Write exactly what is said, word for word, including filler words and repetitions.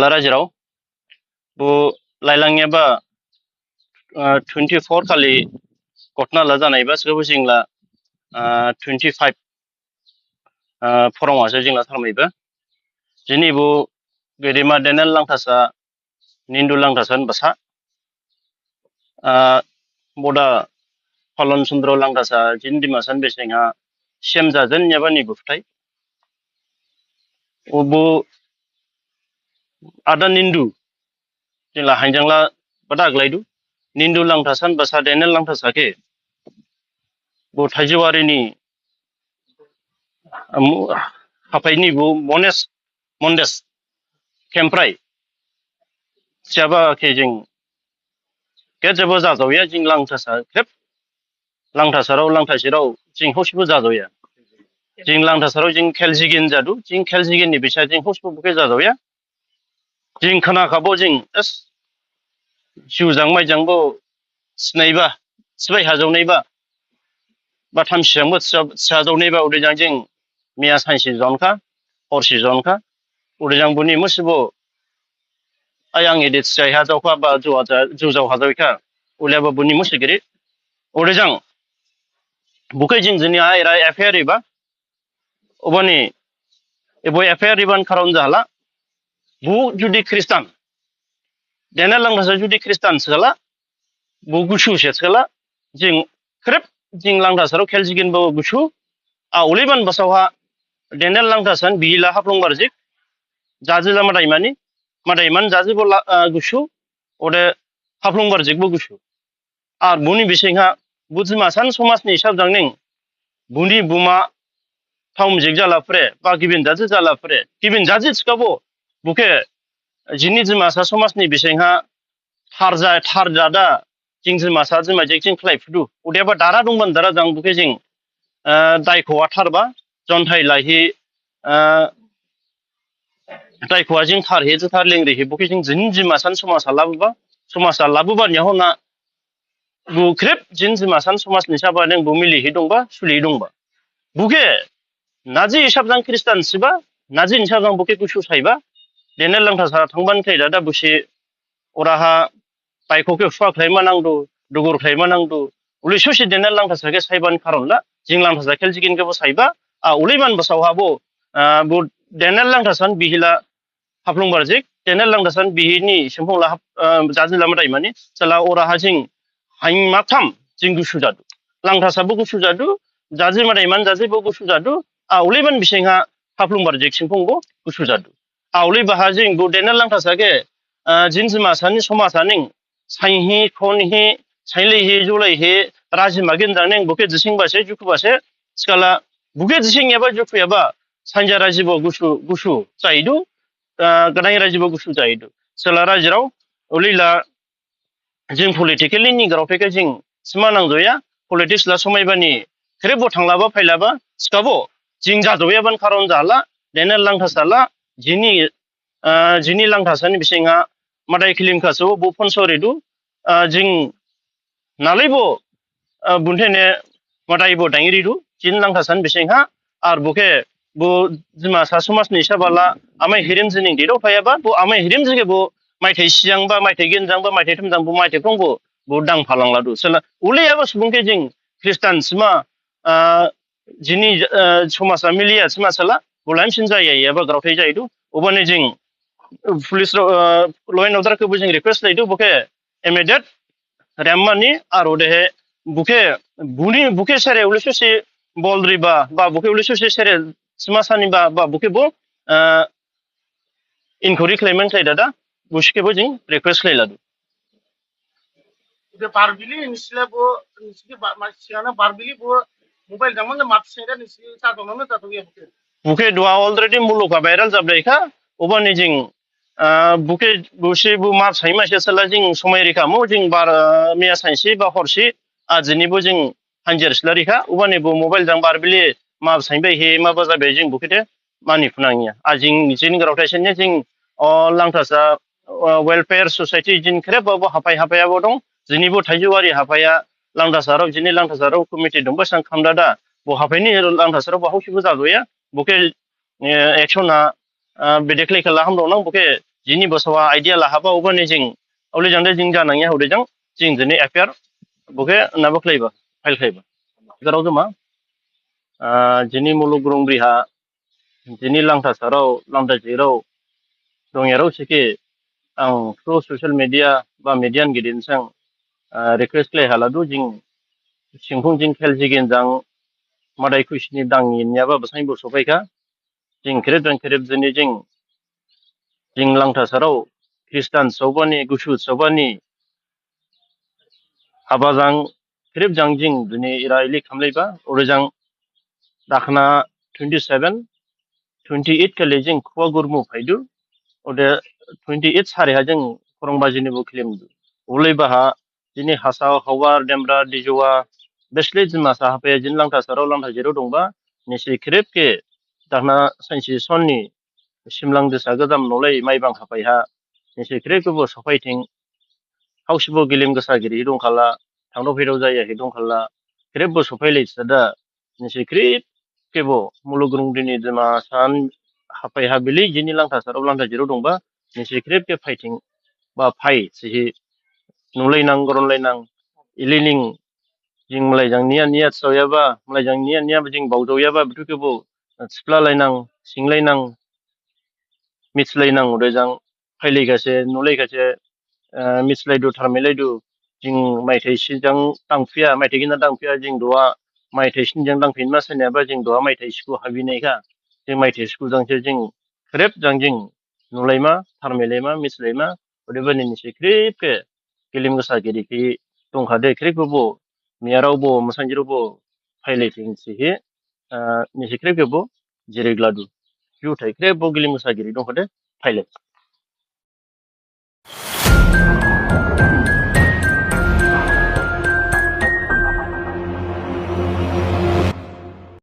Lara jirao, bo lailangyaba, ah, twenty four khali gotna la janaiba, sgabo jingla, ah, twenty five, ah, phorong asa jingla tharmaiba. Jini bo gedema Daniel Langthasa, Nindu Langthasa basa, ah, boda Phalon Chandra Langthasa, jin Dimasa bisingha sem jajen yaba ni buphthai. Ubu ada Nindu, jingla hanjangla bada glaidu. Nindu Langthasa basa Daniel Langthasa khe, bo Thaijuwari ni, amu, haphai ni bo Mones, Mondes, Kemprai. Siaba khe jing, khe jebo jajaoya jing Langthasa khrip. Langthasarao, Langthasirao, jing hosibo jajaoya. Jing Langthasarao, jing kheljigin jadu, jing kheljigin ni bisa jing hosibo bukhe jajaoya. Jing khana khabo jing, es, jiu jang mai jangbo, sinaiba, sibai hajaonaiba, ba thamsi jangbo sija-, sijajaonaiba, ode jang jing, miya sainsi jonkha, horsi jonkha, ode jang buni musibo, ayang edit sijai hajaokha, ba ju haja-, ju jao hajaokha, uleba buni musi giri, ode jang, bukhe jing jini aira F I R riba, obani, ebo F I R riban karon jahala, bo judi Christian, Daniel Langthasa judi Christian sikhala, bo gusu se sikhala, jing khrip, jing Langthasarao kheljiginbo gusu, a uliban basaoha, Daniel Langthasa bihila Haflong Barjik, jajila madaimani, madaiman jajibo la, ah, gusu, ode Haflong Barjikbo gusu. Ar buni bisingha, bo Dimasa ni somaj ni hisab jang ning, buni buma, thaumjik jala phre, ba gibin jaji jala phre, gibin jaji sikhabo, bukhe, jini Dimasa somaj ni bisingha, tharja, tharjada, jing Dimasa, Dimajik jing khlai phudu. Odeba dara dongban dara jang bukhe jing, eh, daikhowa tharba, jonthai laihi, eh, daikhowa jing tharhi, jithar lengrihi, bukhe jing jini Dimasa ni somaj ha labuba, somaj ha labuba niyahona, bo khrip jini Dimasa ni somaj ni saba neng bo milihi dongba, sulihi dongba. Bukhe, naji hisab jang Christian siba, naji hisab jang bukhe gusu saiba, Daniel Langthasa thangban khlai dada busi oraha, baikho khe phua khlaima nangdu, dugur khlaima nangdu, uli susi Daniel Langthasa khe saiban karon la, jing Langthasa kheljigin khebo saiba, a uliban basaohabo, ah, bo Daniel Langthasa bihila, Haflong Barjik, Daniel Langthasa bihini, singphong la hap, ah, jajila madaimani, sala oraha jing, haing matham, jing gusu jadu. Langthasabo gusu jadu, jaji madaiman jajibo gusu jadu, a uliban bisingha Haflong Barjik singphongbo gusu jadu. A ulibaha jing bo Daniel Langthasa khe, ah, jini Dimasa ni somaj ha ning, sainhi, khonhi, sainlaihi, julaihi, raji magin jang ning, bukhe jising base, jukhu base, sikhala, bukhe jising yaba, jukhu yaba, sanja rajibo gusu, gusu, jaidu, ah, gadain rajibo gusu jaidu. Sala rajirao, ulila, jing politically ni graothai khe jing sima nangjaoya, politics la somaibani, khrip bo thanglaba, phailaba, sikhabo, jing jajaoyaban karon jahala, Daniel Langthasa la, jini, ah, jini Langthasa ni bisingha, madai khilim khaso, bo phonso ridu, ah, jing nalaibo, ah, bunthene madaibo daingridu, jini Langthasa ni bisingha, ar bukhe, bo Dimasa somaj ni saba la, amai hirim jining didao phayaba, bo amai hirim jige bo, maithai sijang ba, maithai gin jang ba, maithai thum jang bo, maithai khrong bo, bo dang phalang ladu. Sala, uliyaba subung khe jing, Christian sima, ah, jini, ah, somaj ha miliya sima sala, bo laimsin jaya, yaba graothai jaidu, obani jing, police rao, ah, law and order khebo jing request laidu, bukhe, immediate, remmani, ar odehe, bukhe, buni, bukhe sere uli susi bol riba, ba bukhe uli susi sere sima sani ba, ba bukhe bo, ah, inquiry khlaimang khlai dada, busi khebo jing request khlailadu. Ode Barbili nisile bo, nisike ba, ma, siyana Barbili bo mobile jangmane map sere nisi ta dono ne ta doya bukhe. Bukhe duha already muluk ha viral jablaikha, obani jing, ah, bukhe busi bo map saima se sala jing somai rikha mo jing bar, ah, miya sainsi ba horsi, a jini bo jing hanjer sila rikha, obani bo mobile jang Barbili map sainbai hi ma bajabe jing bukhe de, mani phunangya. A jing, jini graothai senya jing, o, Langthasa, o, Welfare Society jini khrip bo, bo haphai, haphai abo dong. Jini bo Thaijuwari haphaiya, Langthasarao, jini Langthasarao committee dongba sang khamdada. Bo haphai ni Langthasarao bo hausi bo jajaoya. Bukhe, eh, action ha, ah, bede khlai khala hamrao nang, bukhe jini basao ha idea lahaba obani jing, olei jang de jing janangya, olei jang jing jini F I R bo khe nabo khlaiba, file khlaiba. Garao jama, ah, jini mulug grong bri ha, jini Langthasarao, Langthajirao dongyarao si khe ang through social media ba media ni gidin sang, ah, request khlai haladu jing singphung jing khel jigin jang madai khusi ni dang yin yaba basain bo sophaikha. Jing khrip jang khrip jini jing, jing Langthasarao Christian sobani, gusu sobani haba jang khrip jang jing dini ira ili khamlaiba, ode jang dakhna twenty seven, twenty eight khali jing Khuwa Gurmu phaidu, ode twenty eight sari ha jing Khorongbaji ni bo khlimdu. Olei baha jini Hasao, Hawar, Dembra, Dijuwa, beslei Dimasa haphai ha jini Langthasarao, Langthajirao dongba, nisi khrip khe dakhna sainsi sonni Simlang disa gajam nolai Maibang haphai ha, nisi khrip khe bo sophai thing, saosibo gilim gasa giri hi dongkhala, thangdao phaidao jaya hi dongkhala, khrip bo sophai lai sada, nisi khrip khe bo mulug grong bri ni Dimasa haphai ha bili jini Langthasarao, Langthajirao dongba, nisi khrip khe phai thing, ba phai si hi nulai nang, goron lai nang, ili ning, jing malai jang niya niya saoyaba, malai jang niya niya jing baojaoyaba, buthu khe bo, eh, sipla lai nang, sing lai nang, mithilai nang, ode jang phailai khase, nulai khase, eh, mithilaidu, tharmailaidu, jing maithai si jang dangphiya, maithai gini dangphiya, jing duha maithai sni jang dangphinma saniyaba, jing duha maithai sigu habi naikha, jing maithai sigu jang se jing khrip jang jing nulaima, tharmailaima, mithilaima, odebani nisi khrip khe gilim gasa giri khe dongkhade, khrip khe bo, miyarao bo, masainjirao bo, phailai thing si hi, ah, nisi khrip khe bo, jirik ladu. Juthai khrip bo gilim gasa giri dongkhade, phailai.